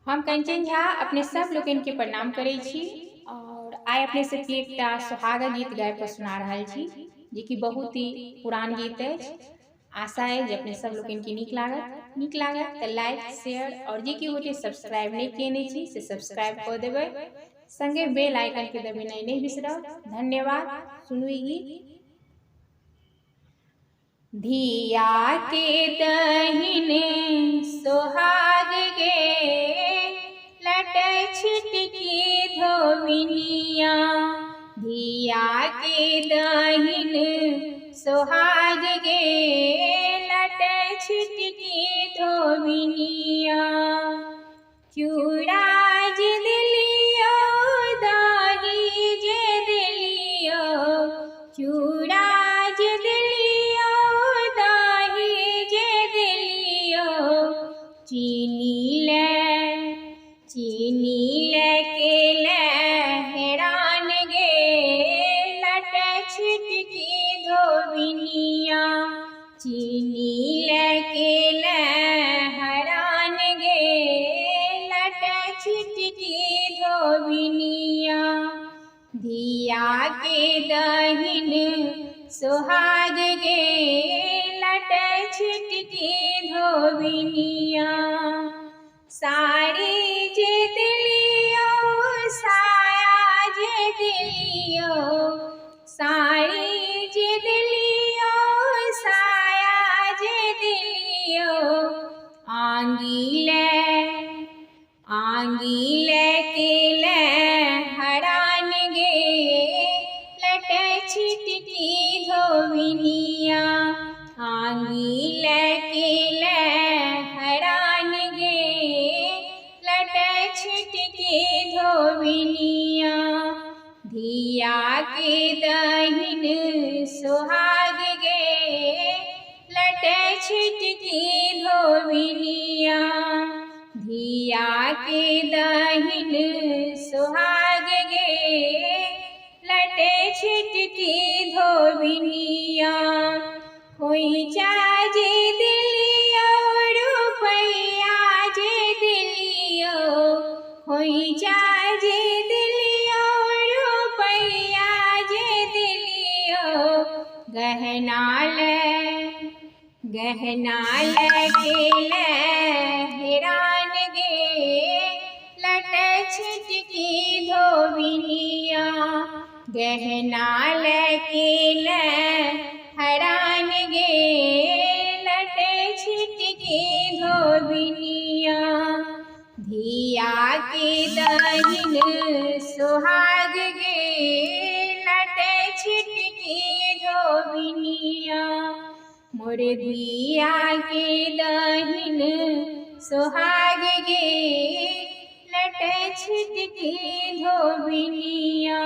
हम कंचन झा अपने सब लोकनि के प्रणाम करै छी और आइ अपने सबके एकटा सोहागक गीत गाबि कऽ सुना रहल छी, जे कि बहुत ही पुरान गीत अछि। आशा अइ जे अपने सब लोकनि के नीक लागत। नीक लागत तऽ लाइक, शेयर और जे केओ गोटे सब्सक्राइब नहि केने छी से सब्सक्राइब कऽ देबै, संगे बेल आइकन के दबेनाइ नहि बिसरब। धन्यवाद। सुनू ई गीत। धिया के दहिने सोहाग गे, लट छिटकी धोबिनिया। धिया के दहिन सोहाग गे, लट छिटकी धोबिनिया। चूड़ा जे देलियो, दही जे देलियो, चूड़ा जे देलियो, दही जे देलियो, चीनी ले, चीनी ले के ले हैरान गे, लट छिटकी धोबिनिया। चीनी ले के ले हैरान गे, लट छिटकी धोबिनिया। धिया के दहिन सोहाग गे, लट छिटकी धोबिनिया। साड़ी जे देलियो, साया जे देलियो, साड़ी जे देलियो, साया जे देलियो, आंगी ले, आंगी ले के ले हरान गे, लट छिटकी धोबिनिया। आंगी ले के ले हरान गे, लट छिटकी धोबिनिया। धिया के दहिन सोहाग गे, लट छिटकी धोबिनिया। धिया के दहिन सोहाग गे, लट छिटकी धोबिनिया। खोइचा जे देलियो, रुपैया जे देलियो, खोइचा जे देलियो, रुपैया जे देलियो, गहना ले, गहना ले के ले हैरान गे, लट छिटकी धोबिनिया। गहना ले के ले हैरान गे, लट छिटकी धोबिनिया। धिया के दहिन सोहाग गे, लट छिटकी धोबिनिया। मोर धिया के दहिन सोहाग गे, लट छिटकी धोबिनिया।